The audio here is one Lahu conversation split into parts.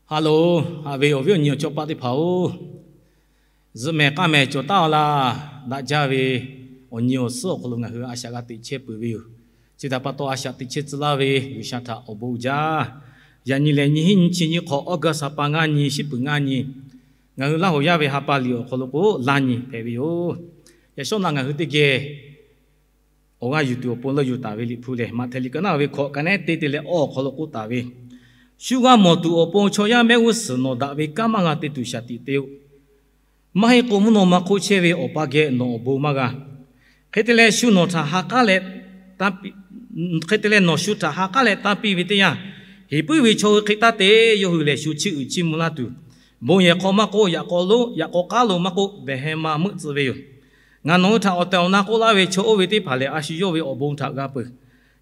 Ha loˬ, haꞈ ve awˬ viˉ awˬ nyi awˬ cawˇ paˆ teˇ hpaˍ-oˬ, zuhꞈ mehˍ k'aˇ mehˍ cawˬ taˉ-a laˇ. Daꞈ jaˇ ve awˬ nyi awˬ suhˉ awˬ hk'aw lo ngaˬ hui a shaꞈ g'a teꞈ chehˇ peuˬ ve yoˬ. Chi htaꞈ pa taw, a shaꞈ teꞈ chehˇ tcuh laˇ ve G'uiˬsha htaꞈ awˬ bon uiˍ jaˇ. Yaꞈ nyi lehˬ, nyiˇ hinˉ nyiˇ chi nyiˇ hk'awꞈ August ha pa ngaˇ nyi, shiˉ peuˍ ngaˇ nyi, ngaˬ hui Laˇ hoˍ yaˇ ve ha pa liꞈ awˬ hk'aw lo k'o, laˇ nyi hpehꞈ ve yoˬ. Yaꞈ shawˉ naˆ ngaˬ hui teˇ geh awˬ g'aˇ yuˬ tuˬ awˬ pon leuˇ yuˬ taˍ ve Liꞈ hpu lehˬ, Maꞈhtehˍ liꞈ ka naˆ ve hkawꞈ ka nehˉ teˇ te leh awˇ awˬ hk'aw lo k'oˆ taˍ ve, Shu g'a mawˬ tuˬ awˬ pon chaw yaˇ mehˆ g'uˇ suhˍ nawˬ daꞈ ve kanˉ maˇ g'a te tuˬ shaˍ tiꞈ te-o. Maˇ heˆ k'o, mvuhˇ naw ma hk'oˆ chehˇ ve Awˬ pa geh nawˬ awˬ bon maˇ g'a. Hk'e te leh, shu nawˬ htaꞈ ha k'aˉ leh tanˇ piˇ, hk'e te leh nawˬ shu htaꞈ ha k'aˉ leh tanˇ piˇ ve teˇ yanˇ, heˍ puiˉ ve chaw hui hk'e taˇ te. Yawˇ hui lehˬ, shu chiˇ uiˍ chiˇ mvuh laˇ tuˬ, bon yehˬ hk'aw maˇ k'oˆ, yaꞈ k'aw lonˉ, yaꞈ k'aw k'aˉ lo maˇ k'oˆ, behˬ heh ma meuˆ tcuh ve yoˬ. Ngaˬ nawˬ hui htaꞈ awˬ tehˬ awˬ na k'oˆ laˇ ve, chaw oˇ ve teˇ hpaˍ lehˬ, a shu yawˇ ve awˬ bon htaꞈ g'a peuˬ.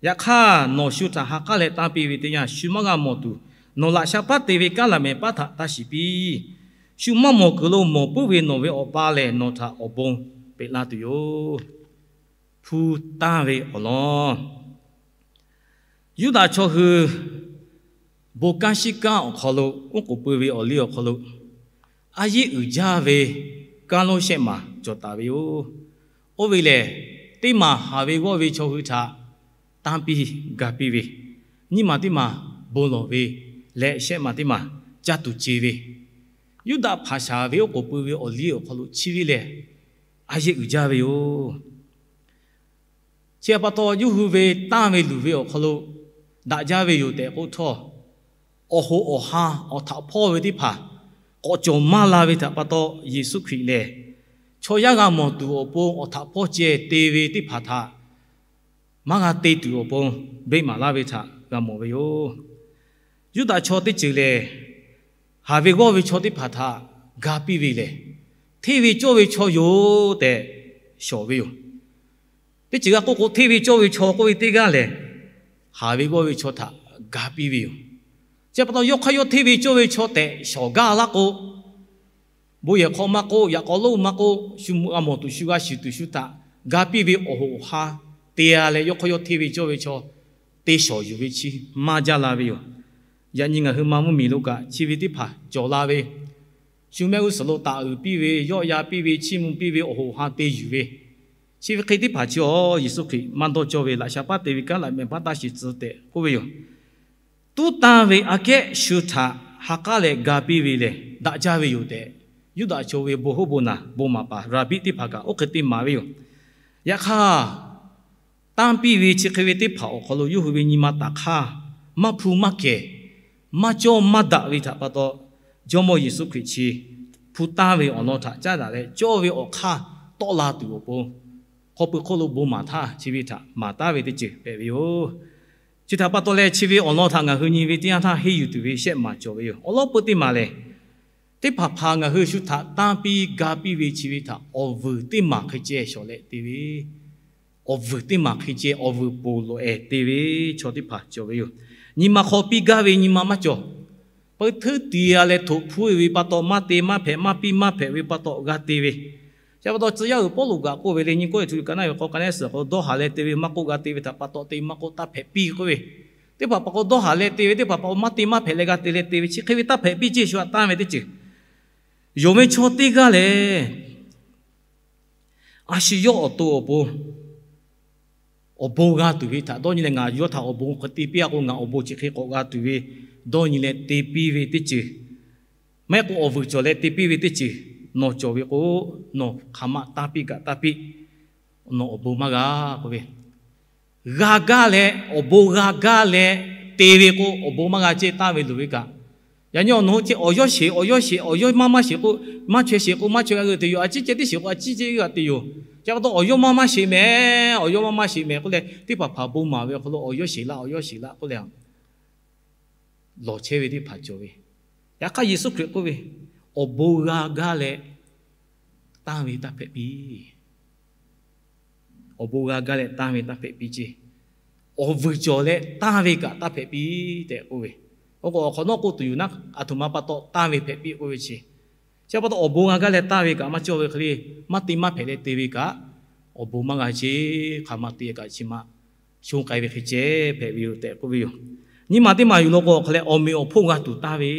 Yaꞈ hk'aˇ, nawˬ shu htaꞈ ha k'aˉ leh tanˇ piˇ ve teˇ yanˇ, shu maˇ g'a mawˬ tuˬ, nawˬ laꞈ sha paˉ te ve kanˉ laꞈ mehˍ paˉ htaꞈ taˇ shiˍ piˇ. Shu maˇ mawˬ kuiˬ lo mawˬ puiˉ ve nawˬ ve Awˬ pa lehˬ, nawˬ htaꞈ awˬ bon peꞈ laˇ tuˬ yoˬ. Hpu tanˇ ve awˬ lawn. Yuˇdaꞈ chaw hui bon kanˉ shiˉ kanˉ awˬ hk'aw lo, oˉ k'oˍ pui ve awˬ liˇ awˬ hk'aw lo, a yeˆ uiˍ jaˇ ve kanˉ lonˉ shehˆ maˬ cawˬ taˍ ve yoˬ. Oˇ ve lehˬ, teˇ maˬ haˍ ve g'awˇ ve chaw hui htaꞈ tanˇ piˇ ga piˇ ve, nyiˇ maˬ teˇ maˬ bon lawˬ ve leh shehˆ maˬ teˇ maˬ caˇ tuˬ ce ve, Yuˇdaꞈ hpaˍ shaˍ ve oˉ k'oˍ pui ve awˬ liˇ awˬ hk'aw lo chi ve lehˬ, a yeˆ uiˍ jaˇ ve yoˬ. Chi htaꞈ pa taw, yawˇ hui ve tanˇ ve luˬ ve awˬ hk'aw lo daꞈ jaˇ ve yoˬ tehꞈ k'oˆ htawˇ, awˬ hoꞈ awˬ han awˬ htaꞈ hpawˇ ve teˇ hpaˍ k'awꞈ cawˬ maˇ la ve htaꞈ pa taw, Yeˍsuˆ Hkriꞈ lehˬ, chaw yaˇ g'a mawˬ tuˬ awˬ pon awˬ htaꞈ hpawˇ ceh te ve teˇ hpaˍ htaꞈ maˇ g'a te tuˬ awˬ pon beˆ maˍ laˇ ve htaꞈ g'a mawˬ ve yoˬ. Yuˇdaꞈ chaw teˇ ceuˬ lehˬ, haˍ ve g'awˇ ve chaw teˇ hpaˍ htaꞈ ga piˇ ve lehˬ, hteˇ ve cawˇ ve chaw yoˬ tehꞈ shawˍ ve yoˬ. Teˇ ceuˬ g'a k'oˆ k'o, hteˇ ve cawˇ ve chaw k'oˆ ve teˇ g'aˇ lehˬ, haˍ ve g'awˇ ve chaw htaꞈ ga piˇ ve yoˬ. Chi pa taw, yawˇ hk'aˇ yawˇ hteˇ ve cawˇ ve chaw tehꞈ shawˍ gaˇ laˇ k'o, bon yehˬ hk'aw maˇ k'oˆ, yaꞈ k'aw lonˉ maˇ k'oˆ, shu g'a mawˬ tuˬ, shu g'a shiˍ tuˬ, shu htaꞈ ga piˇ ve awˬ hoꞈ awˬ han te-a leh, yawˇ hk'aˇ yawˇ hteˇ ve cawˇ ve chaw te shawˍ yuˬ ve chi maˇ jaˇ la ve yoˬ. Yaꞈ nyi ngaˬ hui ma mvuhˇmiˬ lo kaꞈ chi ve teˇ hpaˍ cawˬ la ve, shu mehˆ g'uˇ suhˍ lo taˍ uiˍ piˇ ve, yawˆ ya piˇ ve, chiˇ mvuh piˇ ve, awˬ hoꞈ awˬ han te yuˬ ve, chi ve hk'e teˇ hpaˍ chi-a, Yeˍsuˆ Hkriꞈ maˇ dawˇ cawˇ ve laꞈ sha paˉ te ve kanˉ laꞈ mehˍ paˉ taˇ shiˍ tcuh tehꞈ k'oˆ ve yoˬ. Tuˉ tanˇ ve aꞈ kehˉ shu htaꞈ ha k'aˉ leh ga piˇ ve lehˬ, daꞈ jaˇ ve yoˬ tehꞈ, Yuˇdaꞈ chaw ve bon hoˉ bon naˬ bon maˍ paˍ raˍbiˆ teˇ hpaˍ kaꞈ oˇ hk'e te maˍ ve yoˬ. Yaꞈ hk'aˇ, tanˇ piˇ ve chi hk'e ve teˇ hpaˍ awˬ hk'aw lo yawˇ hui ve nyi ma taˍ hk'aˇ, maˇ hpu maˇ kehˬ, maˇ cawˇ maˇ daꞈ ve htaꞈ pa taw, Jawˇmawˇ Yeˍsuˆ Hkriꞈ chi hpu tanˇ ve awˬ lawn htaꞈ caˉ daꞈ leh, cawˇ ve awˬ hk'aˇ tawˆ la tuˬ awˬ pon, hk'aw pui hk'oˆ lo bon maˍ htaˇ chi ve htaꞈ maˍ taˉ ve teˇ ceuˬ hpehꞈ ve yoˬ. Chi htaꞈ pa taw leh, chi ve awˬ lawn htaꞈ ngaˬ hui nyi ve teˇ yanˇ htaˇ henˇ yuˬ tuˬ ve shehˆ maˬ cawˬ ve yoˬ. Awˬ lawn peu teˇ maˬ lehˬ, teˇ hpaˍ hpaˍ ngaˬ hui shu htaꞈ tanˇ piˇ ga piˇ ve chi ve htaꞈ awˬ vuiˬ teˇ maˬ hk'e ceh shawˍ leh te ve, awˬ vuiˬ teˇ maˬ hk'e ceh awˬ vuiˬ ponˬ lawˬ-eh te ve chaw teˇ hpaˍ cawˬ ve yoˬ. Nyi ma hk'aw piˇ gaˇ ve nyi ma maˇ cawˬ. Peuˬ hteˇ tiꞈ-a leh htoꞈ hpu-e ve pa taw, maˇ te maˇ hpehꞈ, maˇ piˇ maˇ hpehꞈ ve pa taw g'a te ve. Chi pa taw, tcuh yaˇ uiˍ Pawˇluꞈ kaꞈ k'oˆ ve le, nyi kawˇ eˬ htu ka naˆ ve k'awˇ ka nehˉ suhˍ k'o, dawˇ haˍ leh te ve maˇ k'oˆ, g'a te ve htaꞈ pa taw te maˇ k'oˆ, taˇ hpehꞈ piˇ k'oˆ ve. Teˇ hpaˍ pa k'o dawˇ haˍ leh te ve, teˇ hpaˍ pa k'o maˇ te maˇ hpehꞈ leh g'a te leh te ve, chi hk'e ve taˇ hpehꞈ piˇ ceˇ shu htaꞈ tanˇ ve teˇ ceuˬ. Yonˍ ve chaw teˇ g'aˇ lehˬ, a shu yawˇ awˬ to awˬ pon awˬ bon g'a tuˬ ve htaꞈ dawˇ nyi leh, ngaˬ yawˇ htaꞈ awˬ bon hk'e te piˇ-a k'o, ngaˬ awˬ bon chi hk'e k'awꞈ g'a tuˬ ve dawˇ nyi leh te piˇ ve teˇ ceuˬ, maˇ heˆ k'o awˬ vuiˬ cawˬ leh te piˇ ve teˇ ceuˬ nawˬ cawˬ ve k'o, nawˬ hk'aˬ ma tanˇ piˇ kaꞈ tanˇ piˇ, nawˬ awˬ bon maˇ g'a k'oˆ ve, g'a gaˇ leh, awˬ bon g'a gaˇ leh te ve k'o, awˬ bon maˇ g'a ceˇ, tanˇ ve luˬ ve kaꞈ. Yaꞈ nyi awˬ nawˬ hui chi awˬ yawˇ sheˍ, awˬ yawˇ sheˍ, awˬ yawˇ maˇ maˇ sheˍ k'o, maˇ chaweh sheˍ k'o, maˇ chaweh g'a g'euꞈ te yoˬ. A ciˉ ceh tiˉ sheˍ k'o, a ciˉ ceh g'a te yoˬ. Chi pa taw awˬ yawˇ maˇ maˇ sheˍ mehˍ, awˬ yawˇ maˇ maˇ sheˍ mehˍ k'oˆ leh, teˇ hpaˍ hpaˍ bon maˍ ve awˬ hk'aw lo awˬ yawˇ sheˍ laˇ, awˬ yawˇ sheˍ laˇ k'oˆ leh, lawˬ chehˇ ve teˇ hpaˍ cawˬ ve. Yaꞈ hk'aˇ Yeˍsuˆ Hkriꞈ k'oˆ ve, awˬ bon g'a gaˇ leh tanˇ ve taˇ hpehꞈ piˇ. Awˬ bon g'a gaˇ leh tanˇ ve taˇ hpehꞈ piˇ ceˇ. Awˬ vuiˬ cawˬ leh tanˇ ve kaꞈ taˇ hpehꞈ piˇ tehꞈ k'oˆ ve. Oˇ k'o, awˬ hk'awꞈ nawˉ k'oˆ tuˬ yoˬ naˉ, aˬ htoꞈ ma pa taw tanˇ ve hpehꞈ piˇ k'oˆ ve chi. Chi pa taw awˬ bon g'a gaˇ leh tanˇ ve kaꞈ maˇ cawˇ ve hk'e le, maˇ te maˇ hpehꞈ leh te ve kaꞈ, awˬ bon maˇ g'a ceˇ, hk'aˬ ma te kaꞈ chi ma shonˇ k'ai ve hk'e ceh hpehꞈ ve yoˬ tehꞈ k'oˆ ve yoˬ. Nyi ma teˇ maˬ yuˬ law k'o, awˬ hk'a leh awˬ meꞈ awˬ hponˇ g'a tuˬ tanˇ ve,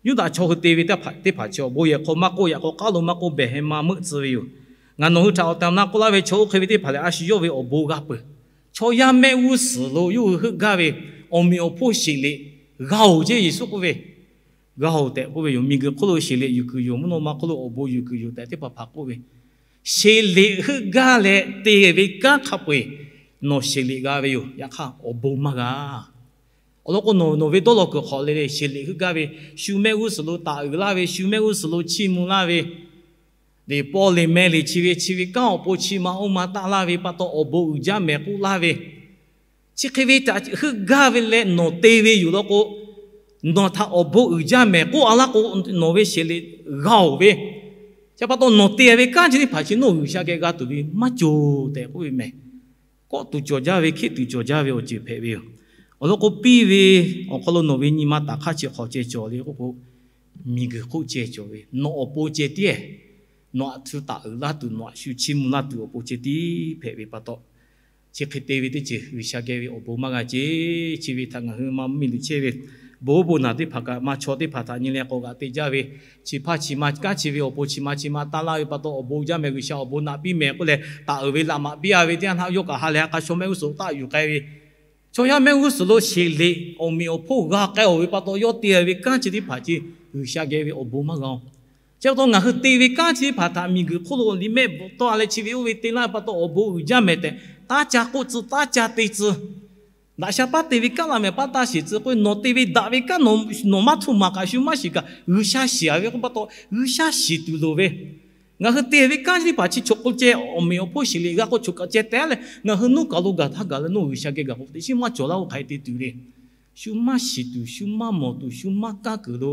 Yuˇdaꞈ chaw hui te ve teˇ hpaˍ chi awˬ bon yehˬ hk'aw maˇ k'oˆ, yaꞈ k'aw k'aˉ lo maˇ k'oˆ, behˬ heh ma meuˆ tcuh ve yoˬ. Ngaˬ nawˬ hui htaꞈ awˬ tehˬ awˬ na k'oˆ laˇ ve, chaw oˇ hk'e ve teˇ hpaˍ lehˬ, a shu yawˇ ve awˬ bon g'a peuˬ. Chaw yaˇ mehˆ g'uˇ suhˍ lo yawˇ hui heuˆ gaˇ ve awˬ meꞈ awˬ hponˇ sheˍ liꞈ g'a-oˬ ceˇ, Yeˍsuˆ k'oˆ ve. G'a-oˬ tehꞈ k'oˆ ve yoˬ. Miˬguiˬ hk'oˆ lo sheˍ liꞈ yuˬ kuiˬ yoˬ, mvuhˇ naw ma hk'oˆ lo awˬ bon yuˬ kuiˬ yoˬ tehꞈ teˇ hpaˍ hpaˍ k'oˆ ve. Sheˍ liꞈ heuˆ gaˇ leh te ve kanˉ hk'a peu-eˬ nawˬ sheˍ liꞈ g'a ve yoˬ. Yaꞈ hk'aˇ awˬ bon maˇ g'a. Awˬ lawn k'o, nawˬ nawˬ ve dawˇ law kuiˬ hk'awꞈ le le sheˍ liꞈ heuˆ gaˇ ve, shu mehˆ g'uˇ suhˍ lo taˍ uiˍ laˇ ve, shu mehˆ g'uˇ suhˍ lo chiˇ mvuh laˇ ve, liꞈ paw liꞈ meh liꞈ chi ve chi ve kanˉ awˬ pon chi ma oˇ ma taˆ laˇ ve pa taw awˬ bon uiˍ jaˇ mehˍ k'oˆ laˇ ve, chi hk'e ve htaꞈ heuˆ gaˇ ve leh nawˬ te ve yoˬ law k'o, nawˬ htaꞈ awˬ bon uiˍ jaˇ mehˍ k'oˆ a laˇ k'o, nawˬ ve sheˍ liꞈ g'a-oˬ ve, chi pa taw nawˬ te ve kanˉ chi teˇ hpaˍ chi nawˬ G'uiˬsha geh g'a tuˬ ve maˇ cawˬ tehꞈ k'oˆ ve mehˍ. Kawˆ tuˬ cawˬ jaˇ ve, hkiˆ tuˬ cawˬ jaˇ ve awˬ ceuˬ hpehꞈ ve yoˬ. Awˬ lawn k'o, piˇ ve awˬ hk'aw lo nawˬ ve nyi ma taˍ hk'aˇ chi hk'awꞈ ceh cawˬ le k'oˆ k'o, miˬguiˬ hk'oˆ ceh cawˬ ve nawˬ awˬ pon ceh tiˉ, nawˬ aꞈ htu taˍ uiˍ laˇ tuˬ, nawˬ aꞈ shu chiˇ mvuh laˇ tuˬ awˬ pon ceh tiˉ hpehꞈ ve pa taw, chi hk'e te ve teˇ ceuˬ G'uiˬsha geh ve awˬ bon maˇ g'a ceˇ. Chi ve htaꞈ ngaˬ hui ma mvuhˇmiˬ luˬ chehˇ ve bon oˉ bon naˬ teˇ hpaˍ kaꞈ ma chaw teˇ hpaˍ htaꞈ nyi leh k'awꞈ g'aꞈ te jaˇ ve, chi hpaˇ chi ma kanˉ chi ve awˬ pon chi ma chi ma taˇ laˇ ve pa taw awˬ bon jaˇ mehˍ. G'uiˬsha awˬ bon naꞈ piˇ mehˍ k'oˆ leh taˍ uiˍ ve laꞈ maꞈ piˇ-a ve teˇ yanˇ htaˇ, yawˇ kaꞈ ha lehˬ ha k'a shaw mehˆ g'uˇ suhˍ taˆ yuˬ k'ai ve, chaw yaˇ mehˆ g'uˇ suhˍ lo sheˍ liꞈ awˬ meꞈ awˬ hponˇ g'a k'ai-oˬ ve pa taw, yawˇ te ve kanˉ chi teˇ hpaˍ chi G'uiˬsha geh ve awˬ bon maˇ g'a-oˬ. Chi pa taw ngaˬ hui te ve kanˉ chi teˇ hpaˍ htaꞈ miˬguiˬ hk'oˆ lo liꞈ mehˆ bvuhꞈ tawˆ-a leh chi ve oˇ ve te laˇ ve pa taw awˬ bon uiˍ jaˇ mehˍ tehꞈ taˇ ca k'oˆ tcuh, taˇ ca te tcuh. Daꞈ sha paˉ te ve kanˉ la mehˍ paˉ taˇ shiˍ tcuh k'oˆ ve, nawˬ te ve daꞈ ve kanˉ nawˬ maˇ htoˆ maˍ kaꞈ shu maˇ shiˍ kaꞈ G'uiˬsha shiˍ-a ve k'oˆ pa taw, G'uiˬsha shiˍ tuˬ loˍ ve. Ngaˬ hui te ve kanˉ chi teˇ hpaˍ chi choˬ k'o ceh awˬ meꞈ awˬ hponˇ sheˍ liꞈ g'a k'o choˬ kaꞈ ceh teh leh ngaˬ hui nuˇ kaˬ lo gaˬ htaˇ gaˬ leh nawˬ G'uiˬsha geh gaˬ k'o teꞈ chiˉ maˇ cawˬ laˇ-oˬ hk'aˬ hk'e te tuˬ le. Shu maˇ shiˍ tuˬ, shu maˇ mawˬ tuˬ, shu maˇ kaˇ kuiˬ lo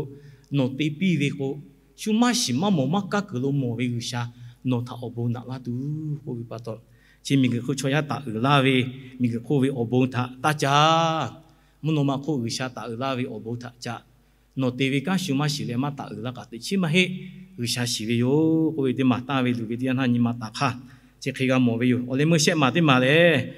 nawˬ te piˇ ve k'o, shu maˇ shiˍ maˇ mawˬ maˇ kaˇ kuiˬ lo mawˬ ve G'uiˬsha nawˬ htaꞈ awˬ bon naꞈ laˇ tuˬ k'oˆ ve pa taw, chi miˬguiˬ hk'oˆ chaw yaˇ taˍ uiˍ laˇ ve miˬguiˬ hk'oˆ ve awˬ bon htaꞈ taˇ ca. Mvuhˇ naw ma hk'oˆ G'uiˬsha taˍ uiˍ laˇ ve awˬ bon htaꞈ ca. Nawˬ te ve kanˉ shu maˇ shiˍ leh maˇ taˍ uiˍ laˇ kaꞈ teꞈ chiˉ maˇ heˆ. G'uiˬsha shiˍ ve yoˬ k'oˆ ve teˇ maˬ taˇ ve luˬ ve teˇ yanˇ htaˇ nyi ma taˍ hk'aˇ chi hk'e g'a mawˬ ve yoˬ. Awˬ leh meuˇ shehˆ maˬ teˇ maˬ lehˬ,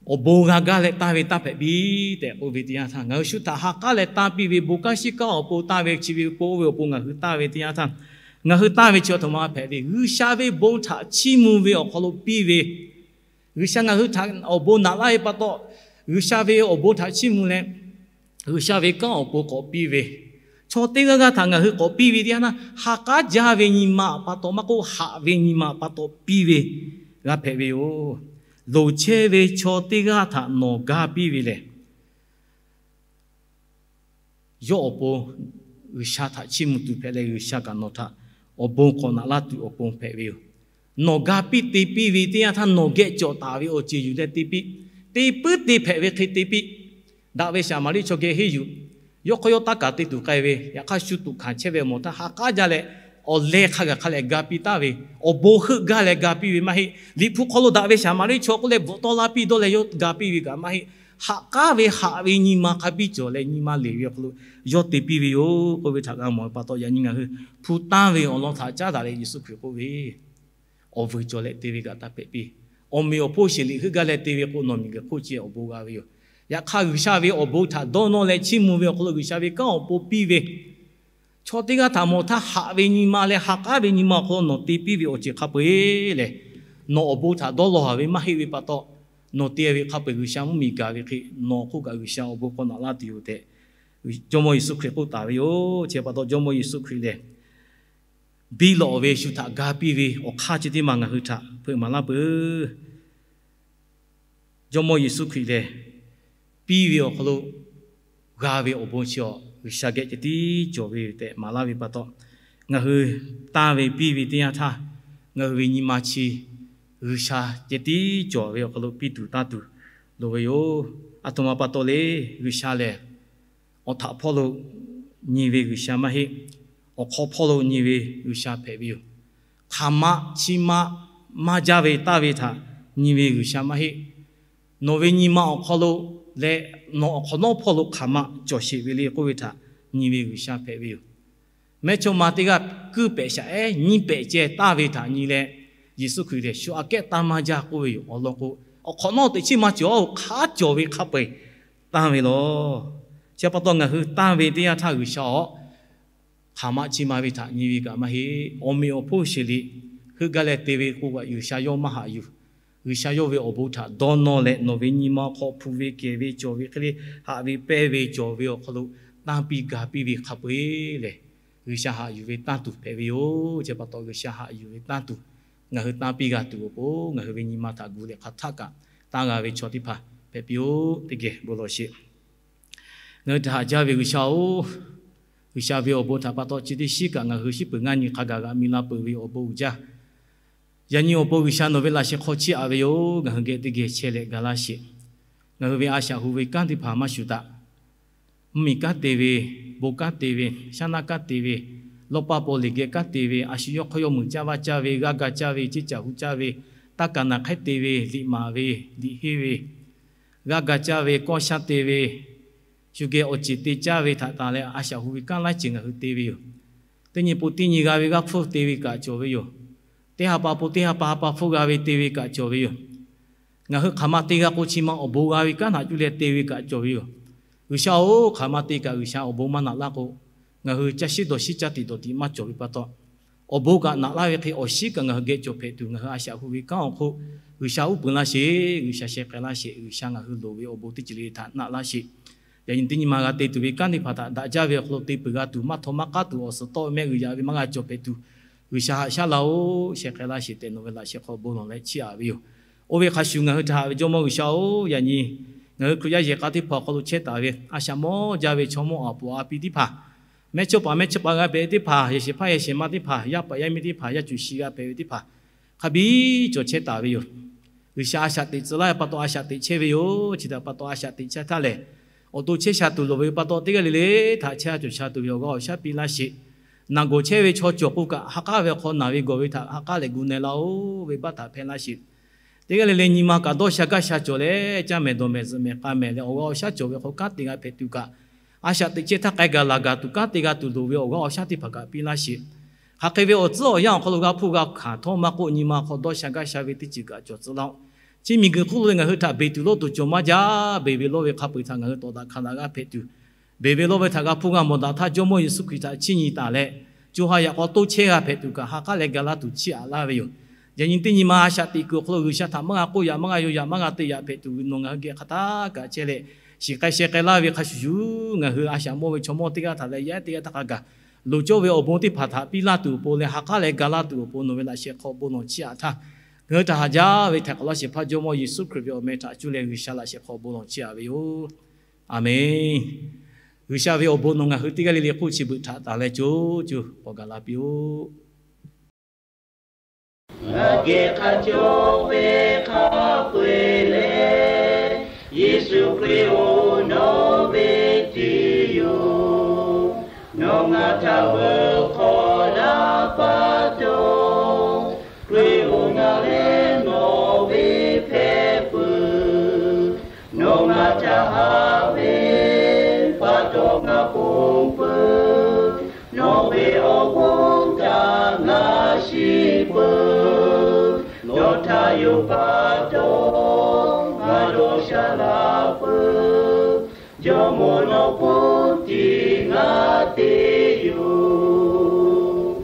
awˬ bon g'a gaˇ leh tanˇ ve tanˇ hpehꞈ piˇ tehꞈ k'oˆ ve teˇ yanˇ htaˇ, ngaˬ hui shu htaꞈ ha k'aˉ leh tanˇ piˇ ve bon kanˉ shiˉ kanˉ awˬ pon tanˇ ve chi ve k'o oˇ ve awˬ pon ngaˬ hui tanˇ ve teˇ yanˇ htaˇ, ngaˬ hui tanˇ ve chi awˬ htoꞈ ma hpehꞈ ve, G'uiˬsha ve bon htaꞈ chiˇ mvuh ve awˬ hk'aw lo piˇ ve, G'uiˬsha ngaˬ hui htaꞈ awˬ bon naꞈ laˇ ve pa taw, G'uiˬsha ve awˬ bon htaꞈ chiˇ mvuh leh G'uiˬsha ve kanˉ awˬ pon k'awꞈ piˇ ve, chaw teˇ g'aˇ g'aˇ htaꞈ ngaˬ hui k'awꞈ piˇ ve teˇ yanˇ htaˇ, ha k'aˉ jaˇ ve nyi ma pa taw maˇ k'oˆ, haꞈ ve nyi ma pa taw piˇ ve g'a hpehꞈ ve yoˬ. Loˍ chehˇ ve chaw teˇ g'aˇ htaꞈ nawˬ ga piˇ ve lehˬ, yawˇ awˬ pon G'uiˬsha htaꞈ chiˇ mvuh tuˬ hpehꞈ leh, G'uiˬsha kaꞈ nawˬ htaꞈ awˬ bon k'awꞈ naꞈ laˇ tuˬ awˬ pon hpehꞈ ve yoˬ. Nawˬ ga piˇ te piˇ ve teˇ yanˇ htaˇ, nawˬ geh cawˬ taˍ ve awˬ ceuˬ yuˬ leh te piˇ, te puiˉ te hpehꞈ ve hk'e te piˇ. Daꞈ ve Saˍmaˍriˆ chaw geh henˇ yuˬ, yawˇ hk'aw yawˇ taˇ kaˍ te tuˬ k'ai ve, yaꞈ hk'aˇ shu tuꞈ hkanˍ chehˇ ve awˬ moˍ htaˇ ha k'aˉ jaˇ leh, awˬ leh hk'a gaˬ hk'a leh ga piˇ taˍ ve, awˬ bon heuˆ gaˇ leh ga piˇ ve maˇ heˆ. Liꞈ hpu hk'aw lo daꞈ ve Saˍmaˍriˆ chaw k'oˆ leh bvuhꞈ tawˆ la piˇ dawˇ leh yawˇ ga piˇ ve kaꞈ maˇ heˆ. Haꞈ k'aˉ ve haꞈ ve nyi ma hk'a biˇ cawˬ leh nyi ma leˬ ve awˬ hk'aw lo yawˇ te piˇ ve yoˬ k'oˆ ve htaꞈ g'a mawˬ ve pa taw, yaꞈ nyi ngaˬ hui hpu tanˇ ve awˬ lawn htaꞈ caˉ daꞈ leh Yeˍsuˆ Hkriꞈ k'oˆ ve, awˬ vuiˬ cawˬ leh te ve kaꞈ taˇ hpehꞈ piˇ. Awˬ meꞈ awˬ hponˇ sheˍ liꞈ heuˆ gaˇ leh te ve k'o, nawˬ miˬguiˬ hk'oˆ ceh awˬ bon g'a ve yoˬ. Yaꞈ hk'aˇ, G'uiˬsha ve awˬ bon htaꞈ dawˇ nawˇ leh chiˇ mvuh ve awˬ hk'aw lo G'uiˬsha ve kanˉ awˬ pon piˇ ve, chaw teˇ g'aˇ htaꞈ mawˬ htaˇ haꞈ ve nyi ma leh ha k'aˉ ve nyi ma awˬ hk'aw lo nawˬ te piˇ ve awˬ ceuˬ hk'a peu-eˬ lehˬ, nawˬ awˬ bon htaꞈ dawˇ law haˍ ve maˇ heˆ ve pa taw, nawˬ te ve hk'a peu-eˬ G'uiˬsha mvuhˇmiˬ gaˬ ve hk'e nawˬ hk'oˆ kaꞈ G'uiˬsha awˬ bon k'awꞈ naꞈ laˇ tuˬ yoˬ tehꞈ, Jawˇmawˇ Yeˍsuˆ Hkriꞈ k'oˆ taˍ ve yoˬ. Chi pa taw Jawˇmawˇ Yeˍsuˆ Hkriꞈ lehˬ, biˇ lawꞈ ve shu htaꞈ ga piˇ ve awˬ hk'aˇ chi teˇ maˬ ngaˬ hui htaꞈ hpeuꞈ maˍ laˇ peuˬ. Jawˇmawˇ Yeˍsuˆ Hkriꞈ lehˬ, piˇ ve awˬ hk'aw lo g'a ve awˬ bon chi awˬ G'uiˬsha geh ceh tiˉ cawˬ ve yoˬ tehꞈ maˍ laˇ ve pa taw, ngaˬ hui tanˇ ve piˇ ve teˇ yanˇ htaˇ, ngaˬ hui ve nyi ma chi G'uiˬsha ceh tiˉ cawˬ ve awˬ hk'aw lo piˇ tuˬ tanˇ tuˬ loˍ ve yoˬ. Aˬ htoꞈ ma pa taw le, G'uiˬsha lehˬ awˬ htaꞈ hpawˇ lo nyi ve G'uiˬsha maˇ heˆ. Awˬ hk'aw hpawˇ lo nyi ve G'uiˬsha hpehꞈ ve yoˬ. Hk'aˬ ma chi ma maˇ jaˇ ve taˇ ve htaꞈ nyi ve G'uiˬsha maˇ heˆ. Nawˬ ve nyi ma awˬ hk'aw lo leh nawˬ awˬ hk'awꞈ nawˉ hpawˇ lo hk'aˬ ma cawˬ sheˍ ve le k'oˆ ve htaꞈ nyi ve G'uiˬsha hpehꞈ ve yoˬ. Mehˇchawˇma teˇ g'aˇ kuiˇ pehꞈ shaꞈ ehˉ nyiˇ pehꞈ ceh taˇ ve htaꞈ nyi leh, Yeˍsuˆ Hkriꞈ lehˬ shu aꞈ kehˉ tanˇ maˇ jaˇ k'oˆ ve yoˬ. Awˬ lawn k'o, awˬ hk'awꞈ nawˉ teꞈ chiˉ maˇ cawˬ-oˬ, hk'aˉ cawˬ ve hk'a peu-eˬ tanˇ ve lawˬ. Chi pa taw ngaˬ hui tanˇ ve teˇ yanˇ htaˇ G'uiˬsha-oˬ, hk'aˬ ma chi ma ve htaꞈ nyi ve kaꞈ maˇ heˆ. Awˬ meꞈ awˬ hponˇ sheˍ liꞈ heuˆ gaˇ leh te ve k'o kaꞈ G'uiˬsha yawˇ maˇ haꞈ yuˬ. G'uiˬsha yawˇ ve awˬ bon htaꞈ dawˇ nawˇ leh nawˬ ve nyi ma hk'aw hpu ve kehˬ ve cawˬ ve hk'e le, haꞈ ve pehnˇ ve cawˬ ve awˬ hk'aw lo tanˇ piˇ ga piˇ ve hk'a peu-eˬ lehˬ, G'uiˬsha haꞈ yuˬ ve tanˇ tuˬ hpehꞈ ve yoˬ. Chi pa taw G'uiˬsha haꞈ yuˬ ve tanˇ tuˬ ngaˬ hui tanˇ piˇ g'a tuˬ awˬ pon ngaˬ hui ve nyi ma htaꞈ gu leh hk'a htaˆ kaꞈ tanˇ g'a ve chaw teˇ hpaˍ hpehꞈ piˇ-oˆ. Teˇ geh bon lawˬ sheˍ. Ngaˬ hui htaꞈ haꞈ jaˇ ve G'uiˬsha-oˬ, G'uiˬsha ve awˬ bon htaꞈ pa taw chi teˇ shiˉ kaꞈ ngaˬ hui shiˉ peuˬ ngaˇ nyi hk'a gaˬ g'aꞈ mi la peuˬ ve awˬ bon uiˍ jaˇ. Yaꞈ nyi awˬ pon G'uiˬsha nawˬ ve laꞈ sheh hk'aw chiˇ aꞈ ve yoˬ. Ngaˬ hui geh teˇ geh chehˇ leh ga laˇ sheˍ. Ngaˬ hui ve a shaꞈ hu ve kanˉ teˇ hpaˍ maˇ shuˍ daꞈ. Mvuhˇmiˬ kanˉ te ve, bon kanˉ te ve, shaˉ naˆ kanˉ te ve, lawˇ paˇ paw liꞈ geh kanˉ te ve, a shu yawˇ hk'aw yawˇ muiˬ caˇ vaˇ caˇ ve, g'aˇ ga caˇ ve, ceˇ caˬ hu caˇ ve, taˇ kaˍ naˬ hk'eˉ te ve, liꞈ maˍ ve, liꞈ henˇ ve, g'aˇ ga caˇ ve, kawˇ shaˇ te ve, shu geh awˬ ceˬ te caˇ ve htaꞈ tanˬ leh a shaꞈ hu ve kanˉ laiˉ ceuˬ ngaˬ hui te ve yoˬ. Teˇ nyi pon teˇ nyi g'a ve g'aˇ hpfuhˇ te ve kaꞈ cawˬ ve yoˬ. Teˇ ha pa pon teˇ ha pa ha pa hpfuhˇ g'a ve te ve kaꞈ cawˬ ve yoˬ. Ngaˬ hui hk'aˬ ma te g'a k'o chi ma awˬ bon g'a ve kanˉ htaꞈ cuˇ leh te ve kaꞈ cawˬ ve yoˬ. G'uiˬsha-oˬ, hk'aˬ ma te kaꞈ G'uiˬsha awˬ bon maˇ naꞈ laˇ k'o, ngaˬ hui caˇ shiˉ dawˬ shiˉ caˇ tiꞈ dawˬ tiꞈ maˇ cawˬ ve pa taw, awˬ bon kaꞈ naꞈ laˇ ve hk'e awˬ shiˉ kaꞈ ngaˬ hui geh cawˬ hpehꞈ tuˬ ngaˬ hui a shaꞈ hu ve kanˉ awˬ hk'oˆ G'uiˬsha uˉ peunˍ laˇ sheˍ. G'uiˬsha sheh k'ai laˇ sheˍ. G'uiˬsha ngaˬ hui loˍ ve awˬ bon teˇ ceuˬ le htaꞈ naꞈ laˇ sheˍ. Yaꞈ nyi teˇ nyi ma g'a te tuˬ ve kanˉ teˇ hpaˍ htaꞈ daꞈ jaˇ ve awˬ hk'aw lo te peuˬ g'a tuˬ, maˇ htawˇ maˇ k'aˉ tuˬ, awˬ suhˍ tawˆ mehˆ g'uiˬ yaꞈ ve maˇ g'a cawˬ hpehꞈ tuˬ, G'uiˬsha haꞈ shaˉ laˇ-oˬ, sheh k'ai laˇ sheˍ tehꞈ nawˬ ve laꞈ sheh hk'aw bon lawˬ leh chiˇ aꞈ ve yoˬ. Oˇ ve hk'a shuˍ ngaˬ hui htaꞈ haꞈ ve Jawˇmawˇ G'uiˬsha-oˬ, yaꞈ nyi ngaˬ hui Hkriꞈ yaˇ yehˬ k'a teˇ hpaˍ awˬ hk'aw lo chehˇ taˍ ve a shaꞈ mawˇ jaˇ ve chaw mawˇ aˍ poˍ a pi teˇ hpaˍ, mehˇchawˇpaˍ mehˇchawˇpaˍ g'a hpehꞈ ve teˇ hpaˍ, yehˬ shehˍ hpaˇ yehˬ shehˍ ma teˇ hpaˍ, yaˇ paˍ yaˇ miˇ teˇ hpaˍ, yaˇ cuˬ shi g'a hpehꞈ ve teˇ hpaˍ, hk'a biˇ cawˬ chehˇ taˍ ve yoˬ. G'uiˬsha a shaꞈ teꞈ tcuh laˇ ve pa taw a shaꞈ teꞈ chehˇ ve yoˬ. Chi htaꞈ pa taw a shaꞈ teꞈ chehˇ htaˇ lehˬ, awˬ to chehˇ sha tuˬ loˍ ve pa taw teˇ g'aˇ le le htaꞈ chehˇ sha cawˬ sha tuˬ ve awˬ g'aˇ awˬ shaˉ piˇ laˇ sheˍ. Naˬ gawˬ chehˇ ve chaw cawˬ k'o kaꞈ, ha k'aˉ ve awˬ hk'aw naˬ ve gawˬ ve htaꞈ ha k'aˉ leh gu na-e laˇ-oˬ ve baˆ htaꞈ hpehˇ laˇ sheˍ. Teˇ g'aˇ le le nyi ma kaꞈ dawˇ sha gaˇ sha cawˬ leh, caˇ mehˍ dawˬ mehˍ zuhꞈ mehˍ k'a mehˍ leh awˬ g'aˇ awˬ shaˉ cawˬ ve hk'aw kanˉ te g'a hpehꞈ tuˬ kaꞈ, a shaꞈ teꞈ chehˇ htaˇ k'ai gaˬ laˬ gaˬ tuˬ kanˉ te g'a tuˬ loˍ ve awˬ g'aˇ awˬ shaˉ teˇ hpaˍ kaꞈ piˇ laˇ sheˍ. Hk'aˬ hk'e ve awˬ tcuhˉ awˬ yanˇ awˬ hk'aw lo g'a hpuˇ g'a hkanˍ htawˇ maˇ k'oˆ, nyi ma hk'aw dawˇ sha gaˇ sha ve teˇ ceuˬ kaꞈ cawˬ tcuh laˇ-oˆ. Chi miˬguiˬ hk'oˆ lo leh ngaˬ hui htaꞈ beˬ tuˬ lawˇ tuˬ cawˬ maˇ jaˇ. Beˬ ve lawˇ ve hk'a peu-eˬ htaꞈ ngaˬ hui tawˍ daꞈ hkanˍ daꞈ g'a hpehꞈ tuˬ, beˬ ve lawˇ ve htaꞈ g'a hpuˇ g'a mawˬ daꞈ htaˇ Jawˇmawˇ Yeˍsuˆ Hkriꞈ htaꞈ chiˇ nyi taˍ leh, co ha yaꞈ k'aw toˇ chehˇ g'a hpehꞈ tuˬ kaꞈ ha k'aˉ leh ga laˇ tuˬ chiˇ aꞈ laˇ ve yoˬ. Yaꞈ nyi teˇ nyi ma a shaꞈ teꞈ kuiˬ awˬ hk'aw lo G'uiˬsha htaꞈ maˇ g'a k'oˆ yaꞈ maˇ g'a yaw yaꞈ maˇ g'a te yaꞈ hpehꞈ tuˬ, nawˬ ngaˬ hui geh hk'a htaˇ kaꞈ chehˇ leh, shiˍ k'ai sheh k'ai laˇ ve hk'a shuˍ shuˍ, ngaˬ hui a shaꞈ mawˇ ve chaw mawˇ teˇ g'aˇ htaꞈ leh yaˇ ehˉ teˇ g'aˇ htaˇ hk'a gaˬ loˍ cawˇ ve awˬ bon teˇ hpaˍ htaꞈ piˇ laˇ tuˬ awˬ pon leh ha k'aˉ leh ga laˇ tuˬ awˬ pon nawˬ ve laꞈ sheh hk'aw bon lawˬ chiˇ aꞈ htaˇ, ngaˬ hui htaꞈ haꞈ jaˇ ve htaiˍ hk'awꞈ laˇ shehˍ hpaˇ Jawˇmawˇ Yeˍsuˆ Hkriꞈ ve awˬ meh htaꞈ cuˇ leh G'uiˬsha laꞈ sheh hk'aw bon lawˬ chiˇ aꞈ ve yoˬ. Aˬmenˍ. G'uiˬsha ve awˬ bon nawˬ ngaˬ hui teˇ g'aˇ le le hk'oˆ chi beuꞈ htaꞈ taˍ leh co co k'awꞈ gaˬ la piˇ-oˆ. Ngaˬ geh hk'a cawˇ ve hk'a peu-eˬ lehˬ, Yeˍsuˆ Hkriꞈ-oˬ, nawˬ ve tiˉ yoˬ. Nawˬ ngaˬ htaꞈ veuꞈ k'aw laˇ pa taw, Hkriꞈ-oˬ, ngaˬ lehˬ nawˬ ve hpehꞈ peuˬ. Nawˬ ngaˬ htaꞈ haꞈ ve pa taw ngaˬ ponˬ peuˬ. Nawˬ ve awˬ bon htaꞈ ngaˬ shiˍ peuˬ. Nawˬ htaꞈ yonˍ pa taw ngaˬ dawˇ sha laˇ peuˬ. Jawˇmawˇ nawˬ pon tiˉ ngaˬ te yoˬ.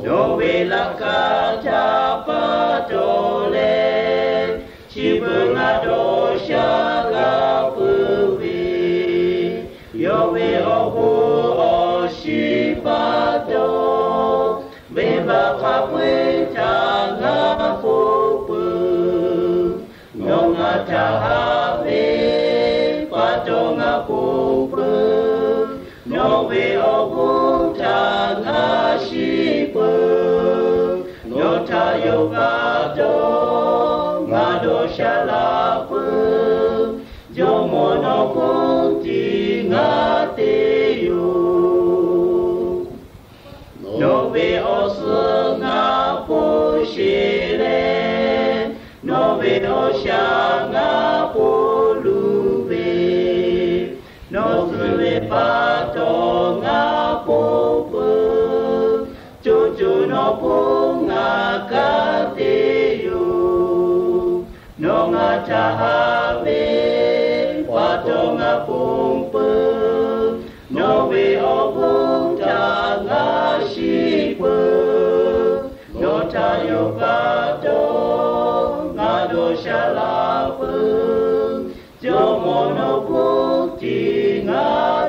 Nawˬ ve laꞈ ka htaꞈ pa taw leh, chi beuꞈ ngaˬ dawˇ sha g'a peuˬ ve, yawˇ ve awˬ bon awˬ shiˍ pa taw, venˇbaˆ hk'a peu-eˬ htaꞈ ngaˬ ponˬ peuˬ. Nawˬ ngaˬ htaꞈ haꞈ ve pa taw ngaˬ ponˬ peuˬ. Nawˬ ve awˬ bon htaꞈ ngaˬ shiˍ peuˬ. Nawˬ htaꞈ yonˍ pa taw ngaˬ dawˇ sha laˇ peuˬ. Jawˇmawˇ nawˬ pon tiˉ ngaˬ te yoˬ. Nawˬ ve awˬ suhˍ ngaˬ hpu sheˍ leh, nawˬ ve awˬ shaˍ ngaˬ hpu luˬ ve, nawˬ tcuh ve pa taw ngaˬ ponˬ peuˬ. Co co nawˬ pon ngaˬ kanˉ te yoˬ. Nawˬ ngaˬ htaꞈ haꞈ ve pa taw ngaˬ ponˬ peuˬ. Nawˬ ve awˬ bon htaꞈ la peuˬ, Jawˇmawˇ nawˬ hpu tiˉ ngaˬ